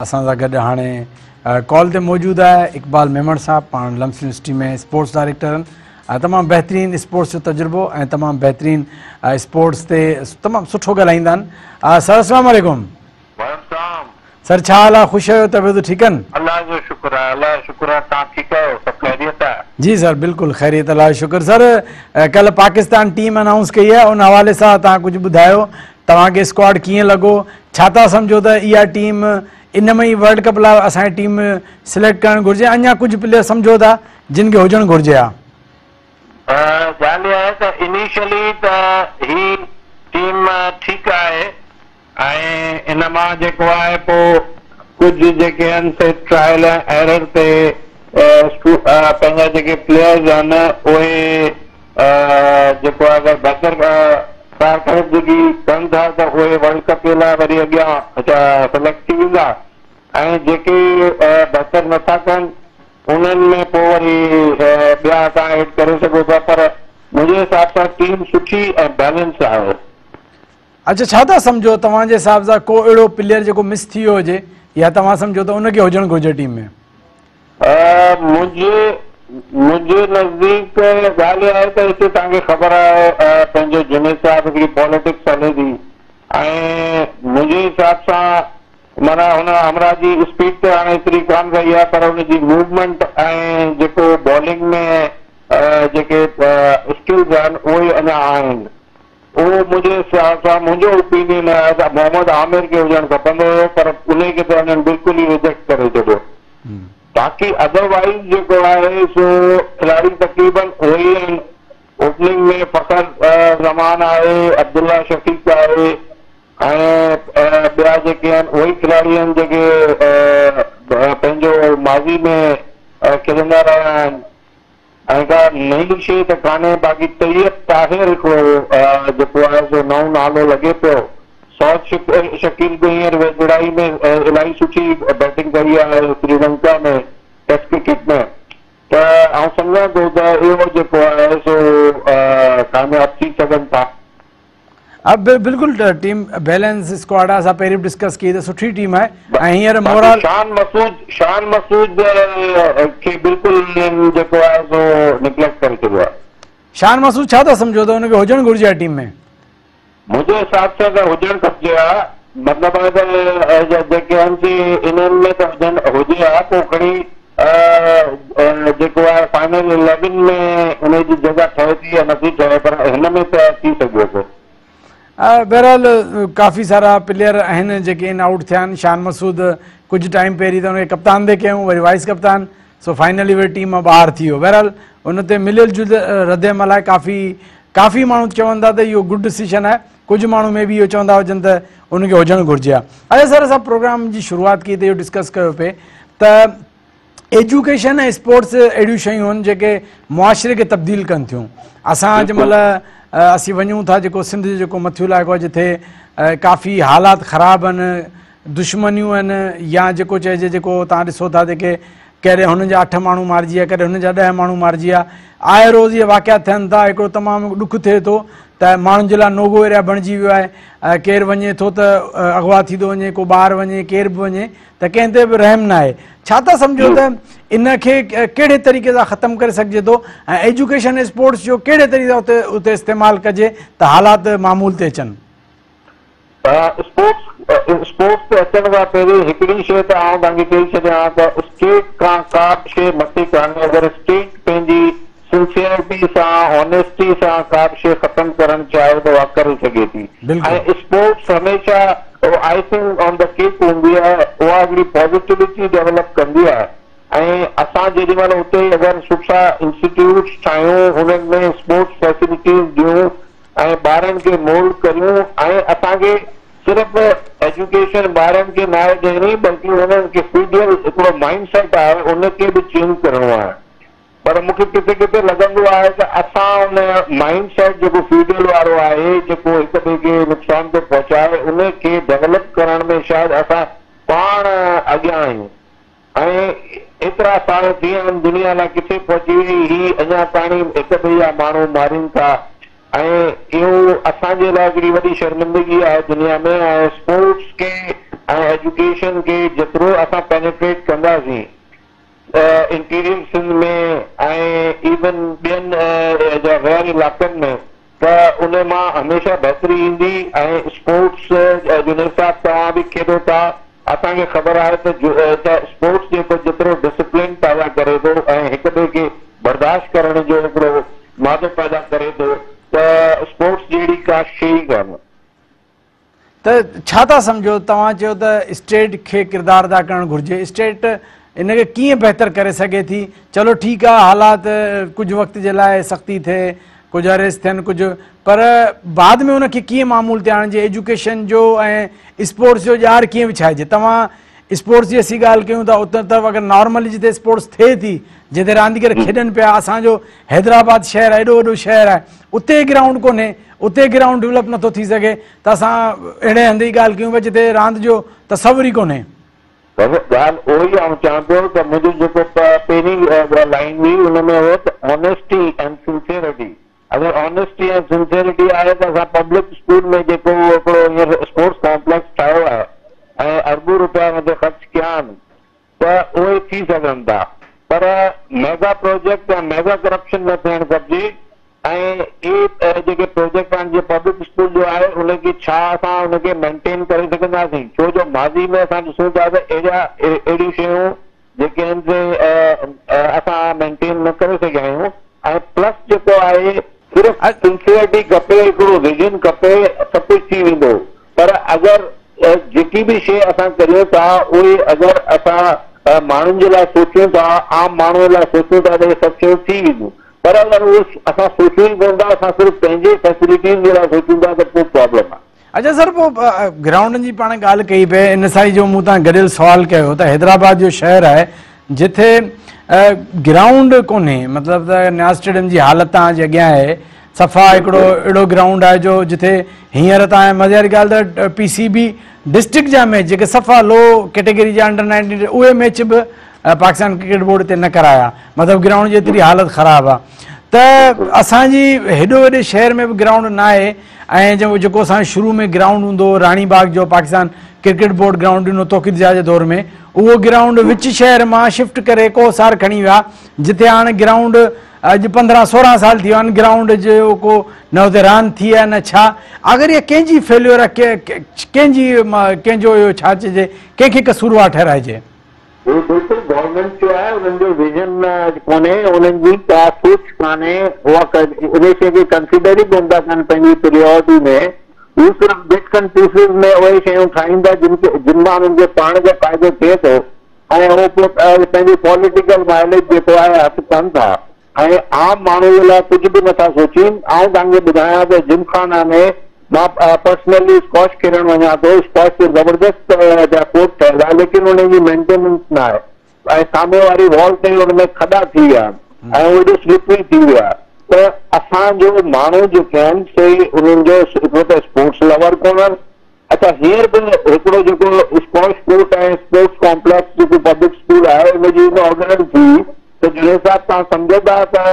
اسان سان گڏ هاڻي ڪال تي موجود آهي اقبال ميمڻ صاحب، پاڻ لمس يونيورسٽي ۾ اسپورٽس ڊائريڪٽر آهن ۽ تمام بهترين اسپورٽس جو تجربو ۽ تمام بهترين اسپورٽس تي تمام سٺو ڳالهائيندا آهن. سر السلام عليڪم. وعليڪم السلام. سر ڇا حال آهي، خوش آهيو، طبيعت ٺيڪ آهن؟ الله جو شڪر آهي، الله جو شڪر آهي، توهان ٺيڪ آهيو، سڀ خيريت آهي؟ جي سر بلڪل خيريت، الله جو شڪر. سر ڪلهه پاڪستان ٽيم انائونس ڪئي آهي، ان حوالي سان توهان ڪجهه ٻڌايو، توهان کي اسڪواڊ ڪيئن لڳو، ڇا ٿا سمجهو ته اها ٽيم ان ۾ ئي ورلڊ ڪپ لاء اسان جي ٽيم سليڪٽ ڪرڻ گهرجي، اڃا ڪجهه پليئر سمجهو ٿا جن کي هجڻ گهرجي ها؟ ڳالهه اها آهي ته انيشلي ته هي ٽيم ٺيڪ آهي ۽ ان مان جيڪو آهي پوء ڪجهه جيڪي آهن سي ٽرائل ۽ ايرر تي پنهنجا جيڪي پليئرز آهن اهي جيڪو آهي اگر بهتر ڪارڪردگي ڪن ٿا ته اهي ورلڊ ڪپ جي لاء وري اڳيان سليڪٽ ٿي ويندا ۽ جيڪي بهتر نٿا ڪن انهن ۾ پوء وري ٻيا توهان ايڊ ڪري سگهو ٿا پر منهنجي حساب سان ٽيم سٺي ۽ بيلنس آهي. اڇا ڇا ٿا سمجهو توهان جي حساب سان ڪو اهڙو پليئر جيڪو مس ٿي ويو هجي يا توهان سمجهو ته ان کي هجڻ گهرجي ٽيم ۾؟ منهنجي منهنجي نزديڪ ڳالهه اها آهي ته هتي توهان کي خبر آهي پنهنجو جنيد صاحب هڪڙي پاليٽڪس هلي ٿي ۽ منهنجي حساب سان معنيٰ هن همراهه جي اسپيڊ ته هاڻي ايتري ڪانه رهي آهي پر ان جي موومينٽ ۽ جيڪو بالنگ ۾ جيڪي اسڪلز آهن اهي اڃا آهن. اهو منهنجي حساب سان منهنجو اوپينين آهي ته محمد عامر کي هجڻ کپندو هيو پر انهي کي ته هنن بلڪل ئي ريجيڪٽ ڪري ڇڏيو. باقي ادر وائيز جيڪو آهي سو کلاڙي تقريبن اهي ئي آهن. اوپننگ ۾ فخر زمان آهي، عبدالله شفيق آهي ۽ ٻيا جيڪي آهن اهي ئي کلاڙي آهن جيڪي پنهنجو ماضي ۾ کيڏندا رهيا آهن. ۽ ڪا نئين شيء ته ڪانهي باقي طيب طاهر هڪڙو جيڪو آهي سو نئون نالو لڳي پيو. سعود شڪيل به هينئر ويجهڙائي ۾ الاهي سٺي بيٽنگ ڪئي آهي سريلنڪا ۾ ٽيسٽ ڪرڪيٽ ۾ ته آئون سمجهان ٿو ته اهو جيڪو آهي سو ڪامياب ٿي سگهن ٿا. ها بلڪل ٽيم بيلنس اسڪواڊ آهي، اسان پهرين به ڊسڪس ڪئي ته سٺي ٽيم آهي ۽ هينئر مورال شان مسعود شان مسعود کي بلڪل انهن جيڪو آهي سو نگليڪٽ ڪري ڇڏيو آهي. شان مسعود ڇا ٿا سمجهو ته ان کي هجڻ گهرجي ها ٽيم ۾؟ منهنجي حساب سان ته هجڻ کپجي ها، مطلب آهي ته جيڪي آهن سي انهن ۾ ته هجن هجي ها پوء کڻي جيڪو آهي فائنل اليون ۾ ان جي جڳهه ٺهي ٿي يا نٿي ٺهي پر هن ۾ ته ٿي سگهيو ٿو. بهرحال ڪافي سارا پليئر آهن جيڪي ان آئوٽ ٿيا آهن. شان مسعود ڪجهه ٽائيم پهرين ته ان کي ڪپتان به ڪيون وري وائيس ڪپتان، سو فائنلي وري ٽيم مان ٻاهر ٿي ويو. بهرحال ان تي مليل جليل رد عمل آهي، ڪافي ماڻهو چون ٿا ته اهو گڊ ڊسيشن آهي، ڪجهه ماڻهو مي بي اهو چوندا هجن ته ان کي هجڻ گهرجي ها. اڇا سر اسان پروگرام جي شروعات ڪئي ته اهو ڊسڪس ڪيو پئي ته ايجوڪيشن ۽ اسپورٽس اهڙيون شيون آهن جيڪي معاشري کي تبديل ڪن ٿيون. اسان جنهن مهل اسين وڃون ٿا جيڪو سنڌ جو جيڪو مٿيون علائقو آهي جتي ڪافي حالات خراب آهن، دشمنيون آهن يا جيڪو چئجي جيڪو توهان ڏسو ٿا جيڪي ڪڏهن هنن جا 8 ماڻهو مارجي ويا ڪڏهن هنن جا 10 ماڻهو مارجي ويا، آئي روز اهي واقعا ٿين ٿا. هڪڙو تمام ڏک ٿئي ٿو ته ماڻهن جي لاء نوگو ايريا بڻجي ويو آهي، ڪير وڃي ٿو ته اغوا ٿي ٿو وڃي، ڪو ٻار وڃي ڪير به وڃي ته ڪنهن تي به رحم نه آهي. ڇا ٿا سمجهو ته ان کي ڪهڙي طريقي سان ختم ڪري سگهجي ٿو ۽ ايجوڪيشن اسپورٽس جو ڪهڙي طريقي سان اتي استعمال ڪجي ته حالات معمول تي اچن؟ اسپورٽس اسپورٽس تي اچڻ کان پهرين هڪڙي شيء ته آئون توهان کي چئي ڇڏيان ته اسٽيٽ کان ڪا به شيء مٿي ڪانهي. اگر اسٽيٽ پنهنجي سنسيئرٽي سان آنيسٽي سان ڪا به شيء ختم ڪرڻ چاهي ته اها ڪري سگهي ٿي ۽ اسپورٽس هميشه آئسنگ آن the cake هوندي آهي، اها هڪڙي پازيٽيوٽي ڊيولپ ڪندي آهي ۽ اسان جيڏي مهل اتي اگر سٺا انسٽيٽيوٽس ٺاهيون انهن ۾ اسپورٽس فيسلٽيز ڏيون ۽ ٻارن کي مولڊ ڪريون ۽ اسان کي صرف ايجوڪيشن ٻارن کي ناهي ڏيڻي بلڪه انهن کي فيوڊل هڪڙو مائنڊ سيٽ آهي ان کي به چينج ڪرڻو آهي پر مون کي ڪٿي ڪٿي لڳندو آهي ته اسان ان مائنڊ سيٽ جيڪو فيوڊل وارو آهي جيڪو هڪ ٻئي کي نقصان ٿو پهچائي ان کي ڊولپ ڪرڻ ۾ شايد اسان پاڻ اڳيان آهيون. ۽ ايترا سال ٿي ويا آهن دنيا الاء ڪٿي پهچي وئي هي اڃا تاڻي هڪ ٻئي جا ماڻهو مارين ٿا ۽ اهو اسان جي لاء هڪڙي وڏي شرمندگي آهي دنيا ۾ ۽ اسپورٽس کي ۽ ايجوڪيشن کي جيترو اسان پينيٽريٽ ڪنداسين انٽيريئر سنڌ ۾ ۽ ايون ٻين غير علائقن ۾ ته ان مان هميشه بهتري ايندي ۽ اسپورٽس جنيد صاحب توهان به کيڏو ٿا، اسان کي خبر آهي ته اسپورٽس جيڪو جيترو ڊسپلين پيدا ڪري ٿو ۽ هڪ ٻئي کي برداشت ڪرڻ جو هڪڙو مادو پيدا ڪري ٿو ته اسپورٽس جهڙي ڪا شيء ئي ڪانهي. ته ڇا ٿا سمجهو توهان چيو ته اسٽيٽ کي ڪردار ادا ڪرڻ گهرجي اسٽيٽ ان کي ڪيئن بهتر ڪري سگهي ٿي چلو ٺيڪ آ حالات ڪجهه وقت جي لاء سختي ٿئي ڪجهه اريسٽ ٿين ڪجهه پر بعد ۾ ان کي ڪيئن معمول تي آڻجي ايجوڪيشن جو ۽ اسپورٽس جو ڄار ڪيئن وڇائجي توهان اسپورٽس جي اسين ڳالهه ڪيون ٿا اتر طرف اگر نارملي جتي اسپورٽس ٿئي ٿي جتي رانديگر کيڏن پيا اسان جو حيدرآباد شهر آهي ايڏو وڏو شهر آهي اتي گرائونڊ ڪونهي اتي گرائونڊ ڊولپ نٿو ٿي سگهي ته اسان اهڙي هنڌ جي ڳالهه ڪيون پيا جتي راند جو تصور ئي ڪونهي. بس ڳالهه اهو ئي آئون چوان پيو ته منهنجي جيڪو پهرين لائين هئي ان ۾ هو ته آنيسٽي اينڊ سنسيئرٽي اگر آنيسٽي ۽ سنسيئرٽي آهي ته اسان پبلڪ اسڪول ۾ جيڪو هڪڙو هينئر اسپورٽس ڪامپليڪس ٺاهيو آهي ۽ اربون روپيا ان تي خرچ ڪيا آهن ته اهي ٿي سگهن ٿا پر ميگا پروجيڪٽ يا ميگا ڪرپشن نه ٿيڻ کپجي ۽ اهي جيڪي پروجيڪٽ آهن جيئن پبلڪ اسڪول جو آهي ان کي ڇا اسان ان کي مينٽين ڪري سگهنداسين ڇو جو ماضي ۾ اسان ڏسون ٿا ته اهڙا اهڙيون شيون جيڪي آهن سي اسان مينٽين نه ڪري سگهيا آهيون ۽ پلس جيڪو آهي صرف سنسيئرٽي کپي هڪڙو ويزن کپي سڀ ڪجهه ٿي ويندو پر اگر جيڪي به شيء اسان ڪريون ٿا اهي اگر اسان ماڻهن جي لاء سوچيون ٿا عام ماڻهو لاء سوچيون ٿا ته اهي سڀ شيون ٿي وينديون پر اگر اهي اسان سوچيون ئي ڪونه ٿا اسان صرف پنهنجي فيسلٽيز جي لاء سوچيون ٿا ته پوء پرابلم آهي. اچا سر پوء گرائونڊن جي پاڻ ڳالهه ڪئي پئي ان سان ئي جو مون تان گڏيل سوال ڪيو ته حيدرآباد جو شهر آهي جتي گرائونڊ ڪونهي مطلب ته نياز اسٽيڊيم جي حالت تان جي اڳيان آهي صفا هڪڙو اهڙو گرائونڊ آهي جو جتي هينئر تان مزي واري ڳالهه ته پي سي بي ڊسٽرڪٽ جا ميچ جيڪي صفا لو ڪيٽيگري جا انڊر 19 اهي ميچ به پاڪستان ڪرڪيٽ بورڊ هتي نه ڪرايا مطلب گرائونڊ جي ايتري حالت خراب آهي ته اسان جي هيڏو وڏي شهر ۾ به گرائونڊ نه آهي ۽ جيڪو اسان جو شروع ۾ گرائونڊ هوندو هو راڻي باغ جو پاڪستان ڪرڪيٽ بورڊ گرائونڊ ڏنو توقير ضياء جي دور ۾ اهو گرائونڊ وچ شهر مان شفٽ ڪري ڪوهسار کڻي ويا جتي هاڻ گرائونڊ اڄ 15 16 سال ٿي ويا آهن گرائونڊ جو ڪو نه اتي راند ٿي آهي نه ڇا آخر اها ڪنهن جي فيليور آهي ڪنهن جي ڪنهن جو اهو ڇا چئجي ڪنهن کي قصوروار ٺهرائجي. هي بلڪل گورنمينٽ جو آهي انهن جو ويزن ڪونهي انهن جي ڪا سوچ ڪانهي اها ان شيء کي ڪنسيڊر ئي ڪونه ٿا ڪن پنهنجي پريورٽي ۾ هو صرف بٽس اينڊ پيسز ۾ اهي شيون ٺاهين ٿا جن کي جن مان انهن کي پاڻ کي فائدو ٿئي ٿو ۽ هو پوء پنهنجي پوليٽيڪل مائليج جيڪو آهي هٿ ڪن ٿا ۽ عام ماڻهو جي لاء ڪجهه به نٿا سوچين. آئون توهان کي ٻڌايان ته جم خانه ۾ مان پرسنلي اسڪواش کيڏڻ وڃان ٿو. اسڪواش جو زبردست جا ڪورٽ ٺهيل آهي ليڪن ان جي مينٽيننس نه آهي ۽ سامهون واري وال تي ان ۾ کڏا ٿي ويا آهن ۽ اهو ايڏو سلپري ٿي ويو آهي ته اسان جو ماڻهو جيڪي آهن سي انهن جو هڪڙو ته اسپورٽس لور ڪونهن اڇا هينئر به هڪڙو جيڪو اسڪواش ڪورٽ ۽ اسپورٽس ڪامپليڪس جيڪو پبلڪ اسڪول آهي ان جي انوگرل ٿي ته جنيد صاحب توهان سمجهندا ته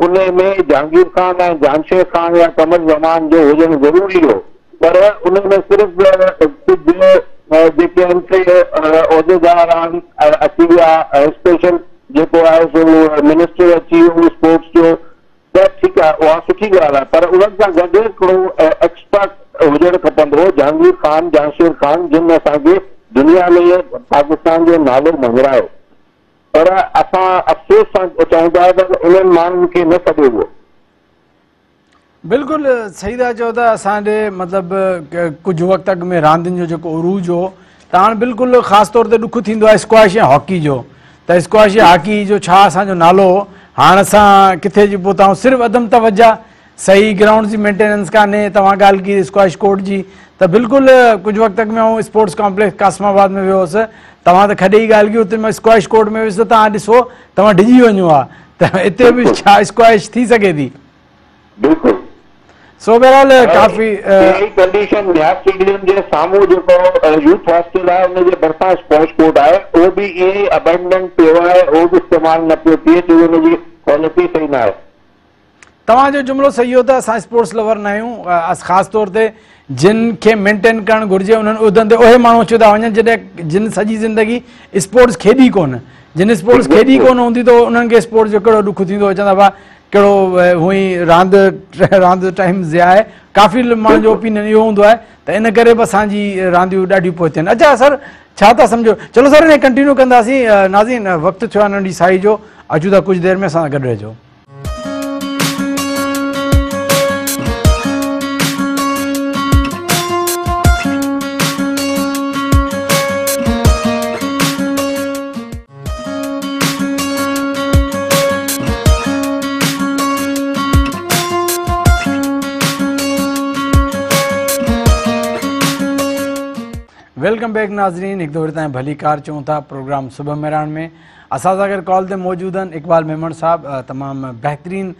ان ۾ جهانگير خان ۽ جانشير خان يا قمر زمان جو هجڻ ضروري هو پر ان ۾ صرف ڪجهه جيڪي آهن سي عهديدار آهن اچي ويا ۽ اسپيشل جيڪو آهي سو منسٽر اچي ويو اسپورٽس جو ته ٺيڪ آهي اها سٺي ڳالهه آهي پر انهن سان گڏ هڪڙو ايڪسپرٽ هجڻ کپندو هو جهانگير خان، جانشير خان جن اسان کي دنيا ۾ پاڪستان جو نالو مڃرايو پر اسان افسوس سان چئون ٿا ته انهن ماڻهن کي نه سڏيو ويو. بلڪل صحيح ٿا چئو ته اسان ڏي مطلب ڪجهه وقت اڳ ۾ راندين جو جيڪو عروج هو ته هاڻ بلڪل خاص طور تي ڏک ٿيندو آهي اسڪواش ۽ هاڪي جو ته اسڪواش ۽ هاڪي جو ڇا اسان جو نالو هو هاڻ اسان ڪٿي جي پهتا آهيون صرف عدم توجه صحيح گرائونڊ جي مينٽيننس ڪانهي توهان ڳالهه ڪئي اسڪواش ڪورٽ جي ته بلڪل ڪجهه وقت اڳ ۾ آئون اسپورٽس ڪامپليڪس قاسم آباد ۾ ويو هوس توهان ته کڏي جي ڳالهه ڪئي اتي مان اسڪواش ڪورٽ ۾ ويس ته توهان ڏسو توهان ڊڄي وڃو ها ته اتي به ڇا اسڪواش ٿي سگهي ٿي. بلڪل. سو بهرحال ڪافي. اها ئي ڪنڊيشن نياز اسٽيڊيم جي سامهون جيڪو يوٿ هاسٽل آهي ان جي ڀرسان اسڪواش ڪورٽ آهي اهو به ائين ئي ابينڊنڊ پيو آهي اهو به استعمال نه پيو ٿئي ڇو جو ان جي ڪوالٽي صحيح نه آهي. توهان جو جملو صحيح هو ته اسان اسپورٽس لور نه آهيون، خاص طور تي جن کي مينٽين ڪرڻ گهرجي انهن عهدن تي اهي ماڻهو اچي ٿا وڃن جڏهن جن سڄي زندگي اسپورٽس کيڏي ڪونه، جن اسپورٽس کيڏي ڪونه هوندي ته انهن کي اسپورٽس جو ڪهڙو ڏک ٿيندو، چوندا ڀا ڪهڙو هونئن ئي راند راند جو ٽائيم ضايع آهي، ڪافي ماڻهن جو اوپينين اهو هوندو آهي ته ان ڪري به اسان جي رانديون ڏاڍيون پوئتي آهن. اچها سر ڇا ٿا سمجهو؟ چلو سر ان ڪنٽينيو ڪنداسين. ناظرين وقت ٿيو آهي ننڍي ساهي جو، اچون ٿا ڪجهه دير ۾ اسان سان گڏ رهجو. Welcome back ناظرين، هڪ دفعو تهان ڀليڪار چئون ٿا پروگرام صبح مهراڻ ۾. اسان سان گڏ ڪال تي موجود آهن اقبال ميمڻ صاحب، تمام بهترين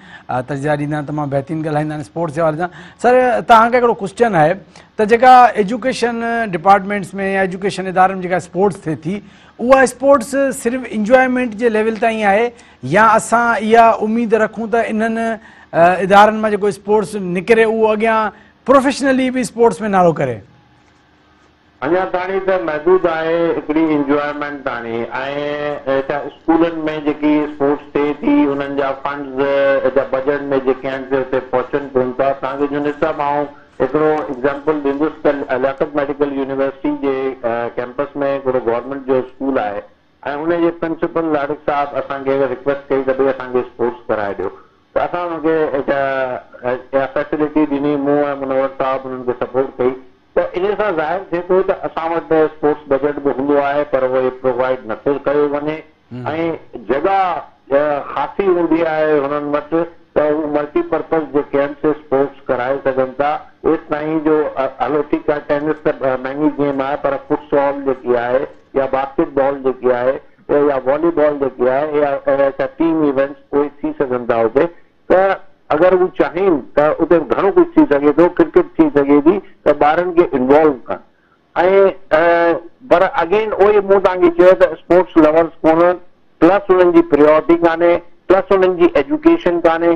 تجزيا ڏيندا آهن، تمام بهترين ڳالهائيندا آهن اسپورٽس جي حوالي سان. سر توهان کان هڪڙو ڪوسچن آهي ته جيڪا ايجوڪيشن ڊپارٽمينٽس ۾ يا ايجوڪيشن ادارن ۾ جيڪا اسپورٽس ٿئي ٿي اها اسپورٽس صرف انجوائمينٽ جي ليول تائين آهي يا اسان اها اميد رکون ته انهن ادارن مان جيڪو اسپورٽس نڪري اهو اڳيان پروفيشنلي به اسپورٽس ۾ نالو ڪري؟ اڃا تاڻي ته محدود آهي هڪڙي انجوائمينٽ تاڻي ۽ ڇا اسڪولن ۾ جيڪي اسپورٽس ٿئي ٿي انهن جا فنڊز جا بجيٽ ۾ جيڪي آهن سي اتي پهچن ڪون ٿا. توهان کي جنيد صاحب آئون هڪڙو ايگزامپل ڏيندس ته لياقت ميڊيڪل يونيورسٽي جي ڪيمپس ۾ هڪڙو گورنمينٽ جو اسڪول آهي ۽ ان جي پرنسپل لاڙڪ صاحب اسان کي رڪويسٽ ڪئي ته ڀئي اسان کي اسپورٽس ڪرائي ڏيو ته اسان انهن کي اها فيسلٽي ڏني، مون ۽ منور صاحب انهن کي سپورٽ ڪئي ته انهي سان ظاهر ٿئي ٿو ته اسان وٽ اسپورٽس بجيٽ به هوندو آهي پر اهو پرووائيڊ نه ٿو ڪيو وڃي ۽ جڳهه خاصي هوندي آهي هنن وٽ ته هو ملٽي پرپز جيڪي آهن سي اسپورٽس ڪرائي سگهن ٿا ايستائين جو هلو ٺيڪ آهي ٽينس ته مهنگي گيم آهي پر فٽ سال جيڪي آهي يا باسڪيٽ بال جيڪي آهي يا والي بال جيڪي آهي يا اهڙا ٽيم ايونٽس اهي ٿي سگهن ٿا اتي ته اگر هو چاهين ته اتي گهڻو ڪجهه ٿي سگهي ٿو، ڪرڪيٽ ٿي سگهي ٿي ته ٻارن کي انوالو ڪن ۽ پر اگين اهو ئي مون توهان کي چيو ته اسپورٽس لورز ڪونهن پلس انهن جي پريورٽي ڪانهي پلس انهن جي ايجوڪيشن ڪانهي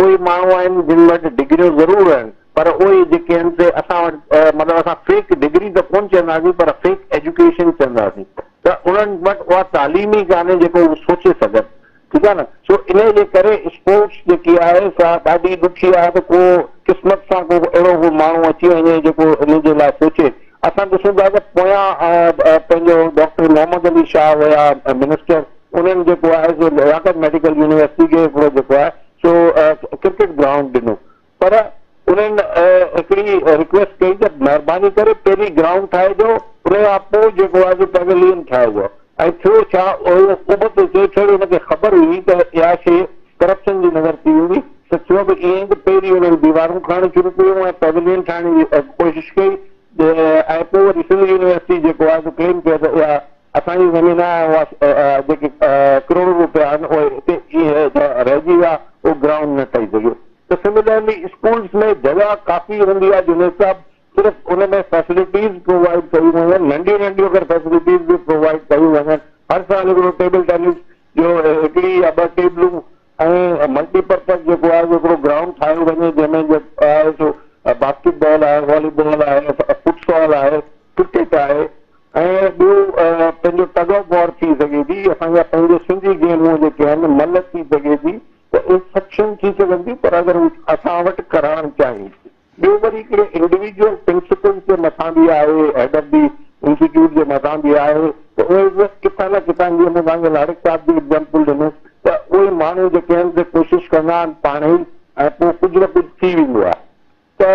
اهي ماڻهو آهن جن وٽ ڊگريون ضرور آهن پر اهي جيڪي آهن سي اسان وٽ مطلب اسان فيڪ ڊگري ته ڪونه چونداسين پر فيڪ ايجوڪيشن چونداسين ته انهن وٽ اها تعليم ئي ڪانهي جيڪو هو سوچي سگهن. ٺيڪ آهي نه سو انهي جي ڪري اسپورٽس جيڪي آهي سا ڏاڍي ڏکي آهي ته ڪو قسمت سان ڪو اهڙو ڪو ماڻهو اچي وڃي جيڪو انهي جي لاء سوچي. اسان ڏسون ٿا ته پويان پنهنجو ڊاڪٽر محمد علي شاهه هيا منسٽر انهن جيڪو آهي سو لياقت ميڊيڪل يونيورسٽي کي هڪڙو جيڪو آهي سو ڪرڪيٽ گرائونڊ ڏنو پر انهن هڪڙي رڪويسٽ ڪئي ته مهرباني ڪري پهرين گرائونڊ ٺاهي ڏيو ان کان پوء جيڪو آهي سو پيويلين ٺاهجو ۽ ٿيو ڇا اهو ابتو ٿيو ڇو جو ان کي خبر هئي ته اها شيء ڪرپشن جي نظر ٿي ويندي ته ٿيو به ائين ته پهرين انهن ديوارون کڻڻ شروع ڪيون ۽ پيويلين ٺاهڻ جي ڪوشش ڪئي ۽ پوء وري سنڌ يونيورسٽي جيڪو آهي سو ڪليم ڪيو ته اها اسان جي زمين آهي ۽ اها جيڪي ڪروڙون روپيا آهن اهي اتي رهجي ويا اهو گرائونڊ نه ٺهي سگهيو ته سملرلي اسڪولز ۾ جڳهه ڪافي هوندي آهي جنيد صاحب صرف ان ۾ فيسلٽيز پرووائيڊ ڪيون وڃن ننڍيون ننڍيون اگر فيسلٽيز به پرووائيڊ ڪيون وڃن هر سال هڪڙو ٽيبل ٽينس جو هڪڙي يا ٻه ٽيبلون ۽ ملٽي پرپز جيڪو آهي هڪڙو گرائونڊ ٺاهيو وڃي جنهن ۾ جيڪو آهي سو باسڪيٽ بال آهي والي بال آهي فٽ سال آهي ڪرڪيٽ آهي ۽ ٻيو پنهنجو ٽگ آف وار ٿي سگهي ٿي، اسان جا پنهنجي سنڌي گيمون جيڪي آهن ملهه ٿي سگهي ٿي ته اهي سڀ شيون ٿي سگهن ٿيون پر اگر هو اسان وٽ ڪرائڻ چاهين. ٻيو وري هڪڙي انڊيويجوئل پرنسپلز جي مٿان به آهي، هيڊ آف the institute جي مٿان به آهي ته اهي به ڪٿان نه ڪٿان جيئن مون توهان کي لاڙڪ صاحب جو ايگزامپل ڏنو ته اهي ماڻهو جيڪي آهن سي ڪوشش ڪندا آهن پاڻ ئي ۽ پوء ڪجهه نه ڪجهه ٿي ويندو آهي. ته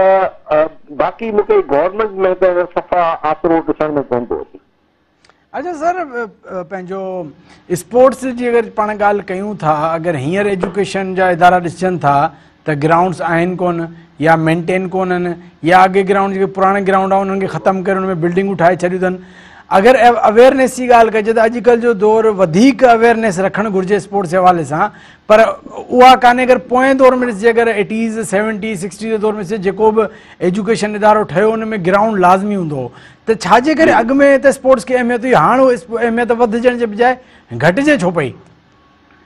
باقي مون کي گورنمينٽ ۾ ته صفا آسرو ڏسڻ ۾ ڪونه ٿو اچي. اچها سر پنهنجو اسپورٽس جي اگر پاڻ ڳالهه ڪيون ٿا اگر هينئر ايجوڪيشن جا ادارا ڏسجن ٿا ته گرائونڊس آهن ڪونه يا مينٽين ڪونهن يا اڳي گرائونڊ جيڪي پراڻا گرائونڊ آهن انهن کي ختم ڪري ان ۾ بلڊنگون ٺاهي ڇڏيون اٿن اگر اويئرنيس جي ڳالهه ڪجي ته اڄڪلهه جو دور وڌيڪ اويئرنيس رکڻ گهرجي اسپورٽس جي حوالي سان پر اها ڪانهي اگر پوئين دور ۾ ڏسجي اگر ايٽيز سيونٽيز سڪسٽيز جي دور ۾ ڏسجي جيڪو به ايجوڪيشن ادارو ٺهيو ان ۾ گرائونڊ لازمي هوندو هو ته ڇا جي ڪري اڳ ۾ ته اسپورٽس کي اهميت هئي هاڻ اهميت وڌجڻ جي بجاء گهٽجي ڇو پئي؟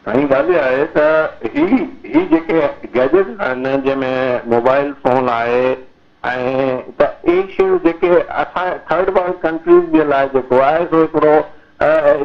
سائين ڳالهه اها آهي ته هي هي جيڪي گيجيٽس آهن جنهن ۾ موبائل فون آهي ۽ ته اهي شيون جيڪي اسان ٿرڊ ورلڊ ڪنٽريز جي لاء جيڪو آهي سو هڪڙو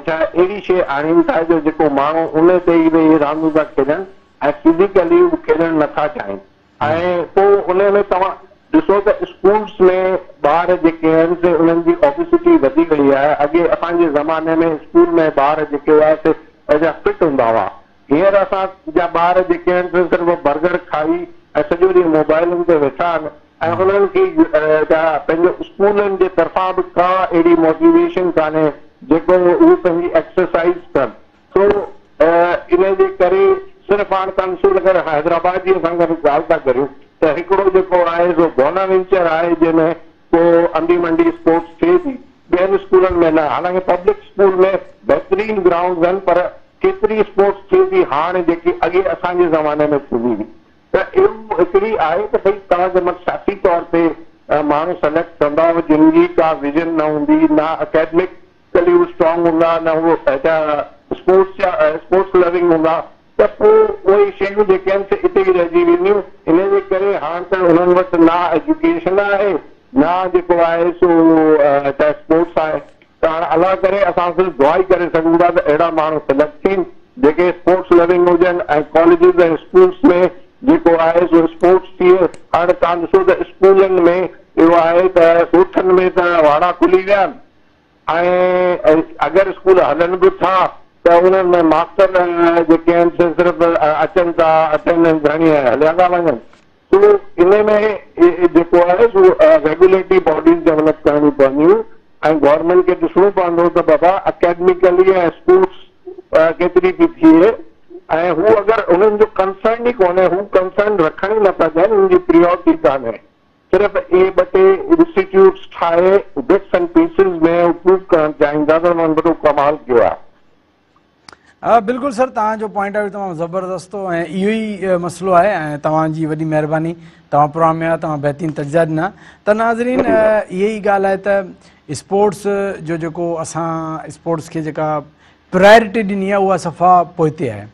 ڇا اهڙي شيء آڻين ٿا جو جيڪو ماڻهو ان تي ئي ويهي رانديون ٿا کيڏن ۽ فزيڪلي هو کيڏڻ نٿا چاهين ۽ پوء ان ۾ توهان ڏسو ته اسڪولس ۾ ٻار جيڪي آهن سي انهن جي اوبيسٽي وڌي وئي آهي. اڳي اسان جي زماني ۾ اسڪول ۾ ٻار جيڪي هئا سي ايڏا فٽ هوندا هئا. هينئر اسان جا ٻار جيڪي آهن سي صرف برگر کائي ۽ سڄو ڏينهن موبائلن تي ويٺا آهن ۽ انهن کي پنهنجو اسڪولن جي طرفان به ڪا اهڙي موٽيويشن ڪانهي جيڪو هو پنهنجي ايڪسرسائيز ڪن. سو ان جي ڪري صرف هاڻ توهان ڏسو اگر حيدرآباد جي اسان اگر ڳالهه ٿا ڪريون ته هڪڙو جيڪو آهي سو بوناوينچر آهي جنهن ۾ ڪو انڊي منڊي اسپورٽس ٿئي ٿي، ٻين اسڪولن ۾ نه. حالانڪه پبلڪ اسڪول ۾ بهترين گرائونڊز آهن پر ڪيتري اسپورٽس ٿئي ٿي هاڻ جيڪي اڳي اسان جي زماني ۾ ٿيندي هئي. ته اهو هڪڙي آهي ته ڀئي توهان جنهن مهل سياسي طور تي ماڻهو سليڪٽ ڪندا جن جي ڪا ويزن نه هوندي، نه اڪيڊمڪلي هو اسٽرانگ هوندا، نه هو اسپورٽس جا اسپورٽس لونگ هوندا ته پوء اهي شيون جيڪي آهن سي اتي ئي رهجي وينديون. ان جي ڪري هاڻ ته انهن وٽ نه ايجوڪيشن آهي نه جيڪو آهي سو ته اسپورٽس آهي ته هاڻ الله ڪري اسان صرف دعا ئي ڪري سگهون ٿا ته اهڙا ماڻهو سليڪٽ ٿين جيڪي اسپورٽس لونگ هجن ۽ ڪاليجز ۽ اسڪولس ۾ جيڪو آهي سو اسپورٽس ٿئي. هاڻ توهان ڏسو ته اسڪولن ۾ اهو آهي ته ڳوٺن ۾ ته واڙا کلي ويا آهن ۽ اگر اسڪول هلن به ٿا ته انهن ۾ ماستر جيڪي آهن سي صرف اچن ٿا اٽينڊنس هڻي ۽ هليا ٿا وڃن. سو ان ۾ جيڪو آهي سو ريگوليٽري باڊيز ڊولپ ڪرڻيون پونديون ۽ گورنمينٽ کي ڏسڻو پوندو ته بابا اڪيڊميڪلي ۽ اسپورٽس ڪيتري ٿي ٿئي ۽ هو اگر انهن جو ڪنسرن ئي ڪونهي، هو ڪنسرن رکڻ ئي نٿا چاهين، انهن جي پريورٽي ڪانهي. صرف اهي ٻه ٽي انسٽيٽيوٽس ٺاهي بٽس اينڊ پيسز ۾ هو پروف ڪرڻ چاهين ٿا ته انهن وڏو ڪمال ڪيو آهي. بلڪل سر توهان جو پوائنٽ آف ويو تمام زبردست هو ۽ اهو ئي مسئلو آهي ۽ توهان جي وڏي مهرباني توهان پروگرام ۾ آيا توهان بهترين تجزيا ڏنا ته ناظرين اهي ئي ڳالهه آهي ته اسپورٽس جو جيڪو اسان اسپورٽس کي جيڪا پرائرٽي ڏني آهي اها صفا پوئتي آهي.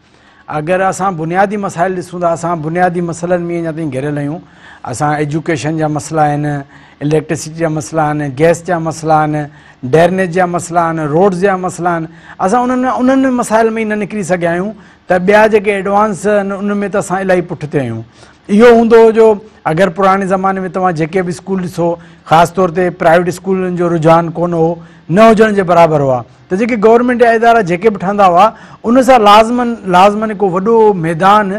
اگر اسان بنيادي مسائل ڏسون ته اسان بنيادي مسئلن ۾ اڃا تائين گهريل آهيون. اسان ايجوڪيشن جا مسئلا آهن، اليڪٽرسٽي جا مسئلا آهن، گئس جا مسئلا آهن، ڊرينيج جا مسئلا آهن، روڊز جا مسئلا آهن. اسان انهن مسائل ۾ ئي نه نڪري سگهيا آهيون ته ٻيا جيڪي ايڊوانس آهن ان ۾ ته اسان الاهي پٺتي آهيون. اهو هوندو هو جو اگر پراڻي زماني ۾ توهان جيڪي به اسڪول ڏسو خاص طور تي پرائيويٽ اسڪولن جو رجحان ڪونه هو، نه هجڻ جي برابر هئا. ته جيڪي گورنمينٽ جا ادارا جيڪي به ٺهندا هئا ان سان لازمن لازمن هڪ وڏو ميدان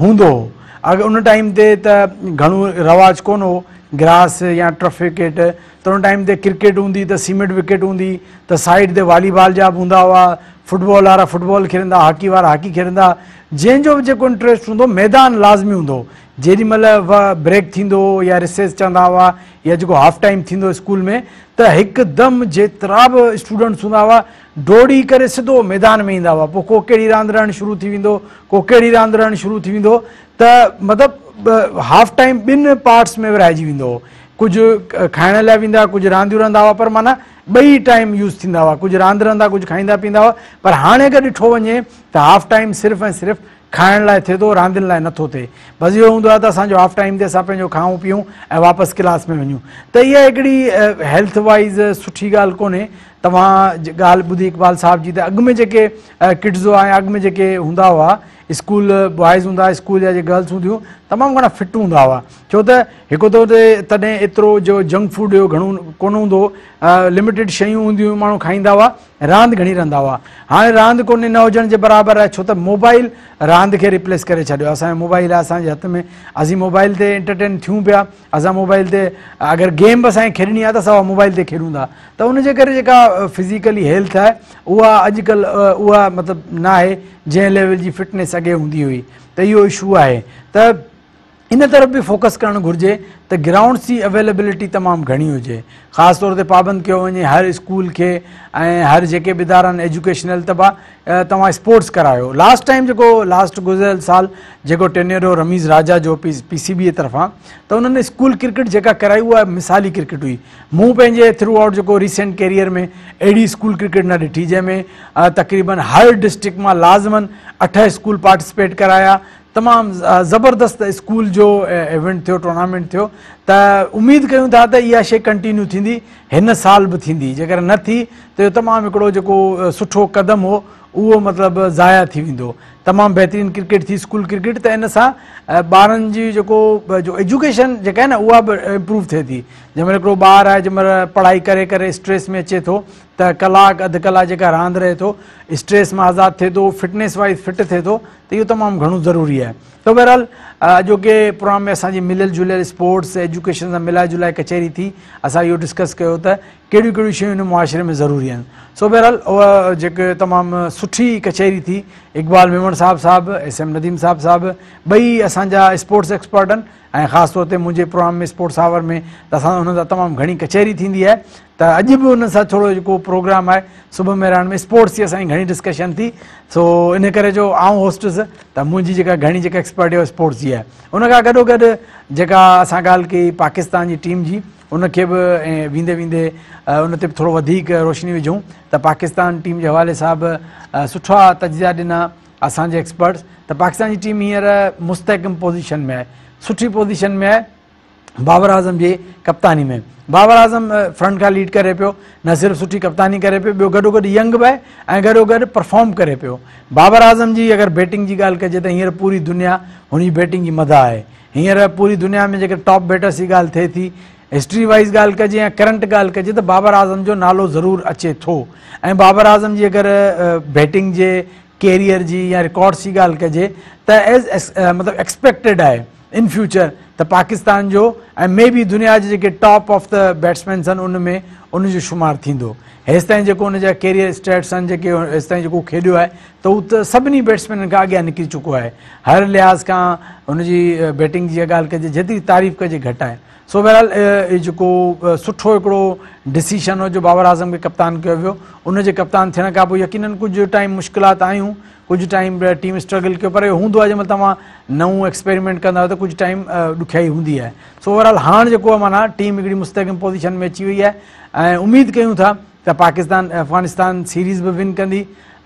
هوندو هو. اگر ان ٽائيم تي ته گهڻو رواج ڪونه هو گراس يا ٽرف وڪيٽ ته ان ٽائيم تي ڪرڪيٽ هوندي ته سيمينٽ وڪيٽ هوندي ته سائيڊ تي والي بال جا به هوندا هئا، فٽبال وارا فٽبال کيڏندا هاڪي وارا هاڪي کيڏندا جنهن جو به جيڪو انٽريسٽ هوندو ميدان لازمي هوندو هو. جيڏي مهل بريڪ ٿيندو هو يا رسيس چوندا هئا يا جيڪو هاف ٽائيم ٿيندو هو اسڪول ۾ ته هڪدم جيترا به اسٽوڊنٽس هوندا هئا ڊوڙي ڪري سڌو ميدان ۾ ايندا هئا پوء ڪو ڪهڙي راند رهڻ شروع ٿي ويندو ڪو ڪهڙي راند رهڻ شروع ٿي ويندو ته مطلب هاف ٽائيم ٻن پارٽس ۾ ورهائجي ويندو هو ڪجهه کائڻ لاء ويندا ڪجهه رانديون رهندا هئا پر معنيٰ ٻئي ٽائيم يوز ٿيندا هئا ڪجهه راند رهندا ڪجهه کائيندا پيئندا هئا پر هاڻي اگر ڏٺو وڃي ته هاف ٽائيم صرف ۽ صرف کائڻ لاء ٿئي ٿو راندين لاء نٿو ٿئي بس اهو هوندو آهي ته اسان جو هاف ٽائيم تي اسان پنهنجو کائون پيئون ۽ واپس ڪلاس ۾ وڃون ته اها هڪڙي هيلٿ وائيز سٺي ڳالهه ڪونهي توهان ڳالهه ٻڌي اقبال صاحب جي ته اڳ ۾ جيڪي ڪڊز هئا ۽ اڳ ۾ جيڪي هوندا هئا اسڪول بوائز هوندا اسڪول جا جيڪي گرلز هونديون تمام گهڻا فٽ هوندا هئا ڇو ته هڪ ته اتي تڏهن ايترو جو جنڪ فوڊ جو گهڻو ڪونه هوندو هو لميٽيڊ شيون هونديون هيون ماڻهو کائيندا هئا راند گهڻي رهندا هئا هاڻي راند ڪونهي نه هجڻ جي برابر آهي ڇو ته موبائل راند کي ريپليس ڪري ڇڏيو آهي اسان جو موبائل آهي اسان جي هٿ ۾ اسين موبائل تي انٽرٽين ٿيون پيا اسان موبائل تي اگر گيم به اسان کي کيڏڻي آهي ته اسان موبائل تي کيڏون ٿا ته ان جي ڪري جيڪا فزيڪلي هيلٿ آهي اها اڄڪلهه اها مطلب نه آهي جنهن ليول جي فٽنيس اڳي هوندي هئي ته اهو اشو آهي ته ان طرف به فوڪس ڪرڻ گهرجي ته گرائونڊس جي اويليبلٽي تمام گهڻي هجي خاص طور تي پابند ڪيو وڃي هر اسڪول کي ۽ هر جيڪي به ادارا آهن ايجوڪيشنل ته با توهان اسپورٽس ڪرايو لاسٽ ٽائيم جيڪو لاسٽ گذريل سال جيڪو ٽينيئر هو رميز راجا جو پي سي بي جي طرفان ته انهن اسڪول ڪرڪيٽ جيڪا ڪرائي اها مثالي ڪرڪيٽ هئي مون پنهنجي ٿرو آئوٽ جيڪو ريسينٽ ڪيريئر ۾ اهڙي اسڪول ڪرڪيٽ نه ڏٺي جنهن ۾ تقريبن هر ڊسٽرڪٽ مان لازمن 8 اسڪول پارٽيسپيٽ ڪرايا. تمام زبردست اسڪول جو ايونٽ ٿيو ٽورنامينٽ ٿيو ته اميد ڪيون ٿا ته اها شي ڪنٽينيو ٿيندي هن سال به ٿيندي جيڪڏهن نه ٿي ته اهو تمام هڪڙو جيڪو سٺو قدم هو اهو مطلب ضايع ٿي ويندو تمام بهترين ڪرڪيٽ ٿي اسڪول ڪرڪيٽ ته ان سان ٻارن جي جيڪو جو ايجوڪيشن جيڪا آهي نه اها به امپروو ٿئي ٿي جنهن مهل هڪڙو ٻار آهي جنهن مهل پڙهائي ڪري ڪري اسٽريس ۾ اچي ٿو ته ڪلاڪ اڌ ڪلاڪ جيڪا راند رهي ٿو اسٽريس مان آزاد ٿئي ٿو فٽنيس وائز فٽ ٿئي ٿو ته اهو تمام گهڻو ضروري آهي ته بهرحال اڄوڪي پروگرام ۾ اسان جي مليل جليل اسپورٽس ايجوڪيشن سان ملائي جلائي ڪچهري ٿي اسان اهو ڊسڪس ڪيو ته ڪهڙيون ڪهڙيون شيون هن معاشري ۾ ضروري آهن سو بهرحال اها جيڪي تمام سٺي ڪچهري ٿي اقبال ميمڻ صاحب صاحب ايس ايم نديم صاحب صاحب ٻئي اسان جا اسپورٽس ايڪسپرٽ آهن ۽ خاص طور تي منهنجي پروگرام ۾ اسپورٽس آور ۾ ته اسان انهن سان تمام گهڻي ڪچهري ٿيندي آهي ته اڄ به انهن سان ٿورو جيڪو پروگرام آهي صبح مهراڻ ۾ اسپورٽس جي اسان جي گهڻي ڊسڪشن ٿي سو ان ڪري جو آئون هوسٽ هوس ته منهنجي جيڪا گهڻي جيڪا ايڪسپرٽ اسپورٽس جي آهي ان کان گڏو گڏ جيڪا اسان ڳالهه ڪئي پاڪستان جي ٽيم جي ان کي به ويندي ويندي ان تي به ٿورو وڌيڪ روشني وجهون ته پاڪستان ٽيم جي حوالي سان به سٺا تجزيا ڏنا اسان جي ايڪسپرٽس ته پاڪستان جي ٽيم هينئر مستحڪم پوزيشن ۾ آهي سٺي پوزيشن ۾ آهي بابر اعظم جي ڪپتاني ۾ بابر اعظم فرنٽ کان ليڊ ڪري پيو نه صرف سٺي ڪپتاني ڪري پيو ٻيو گڏو گڏ ينگ به آهي ۽ گڏو گڏ پرفارم ڪري پيو بابر اعظم جي اگر بيٽنگ جي ڳالهه ڪجي ته هينئر پوري دنيا هن جي بيٽنگ جي مداح آهي هينئر پوري دنيا ۾ جيڪر ٽاپ بيٽرس جي ڳالهه ٿئي ٿي هسٽري وائيز ڳالهه ڪجي يا ڪرنٽ ڳالهه ڪجي ته بابر اعظم جو نالو ضرور اچي ٿو ۽ بابر اعظم جي اگر بيٽنگ جي ڪيريئر جي يا رڪارڊس جي ڳالهه ڪجي ته ايز مطلب ايڪسپيڪٽيڊ آهي ان فيوچر ته پاڪستان جو ۽ مي بي دنيا جي جيڪي ٽاپ آف the batsmen آهن ان ۾ ان جو شمار ٿيندو هيستائين جيڪو ان جا ڪيريئر اسٽيٽس آهن جيڪي هيستائين جيڪو کيڏيو آهي ته هو ته سڀني بيٽسمينن کان اڳيان نڪري چڪو آهي هر لحاظ کان هن جي بيٽنگ جي ڳالهه ڪجي جيتري تعريف ڪجي گهٽ آهي سو بهرحال جيڪو سٺو هڪڙو ڊسيشن هو جو بابر اعظم کي ڪپتان ڪيو ويو ان جي ڪپتان ٿيڻ کان پوء يقينن ڪجهه ٽائيم مشڪلات آيون ڪجهه ٽائيم ٽيم اسٽرگل ڪيو پر اهو هوندو آهي جنهن مهل توهان نئون ايڪسپيريمينٽ ڪندا آهيو ته ڪجهه ٽائيم ڏکيائي هوندي آهي سو اوورآل هاڻ جيڪو آهي معنيٰ ٽيم هڪڙي مستحڪم پوزيشن ۾ اچي وئي آهي ۽ اميد ڪيون ٿا ته پاڪستان افغانستان سيريز به ون ڪندي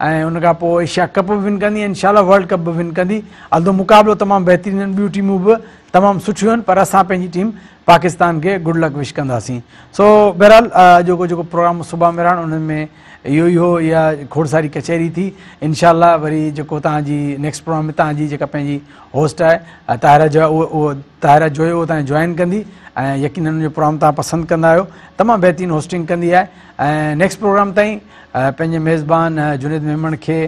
۽ ان کان پوء ايشيا ڪپ به ون ڪندي ۽ انشاء الله ورلڊ ڪپ به ون ڪندي. الدو مقابلو تمام بهترين آهن ٻيون ٽيمون به تمام سٺيون آهن پر اسان پنهنجي ٽيم پاڪستان کي گڊ لڪ وش ڪنداسين. سو بهرحال اڄوڪو جيڪو پروگرام صبح مهراڻ ان ۾ اهو ئي هو اها کوڙ ساري ڪچهري ٿي انشاء الله وري جيڪو توهان جي نيڪسٽ پروگرام ۾ توهان جي جيڪا پنهنجي هوسٽ آهي طاهره جو اهو طاهره جويو اهو توهان جوائن ڪندي ۽ يقينن ان جو پروگرام توهان پسند ڪندا آهيو تمام بهترين هوسٽنگ ڪندي آهي ۽ نيڪسٽ پروگرام تائين پنهنجي ميزبان جنيد ميمڻ کي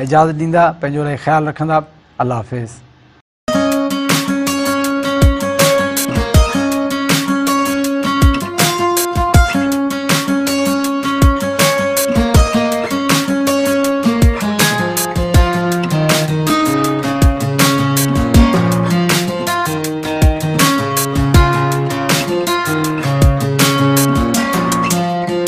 اجازت ڏيندا پنهنجو الاهي خيال رکندا الله حافظ.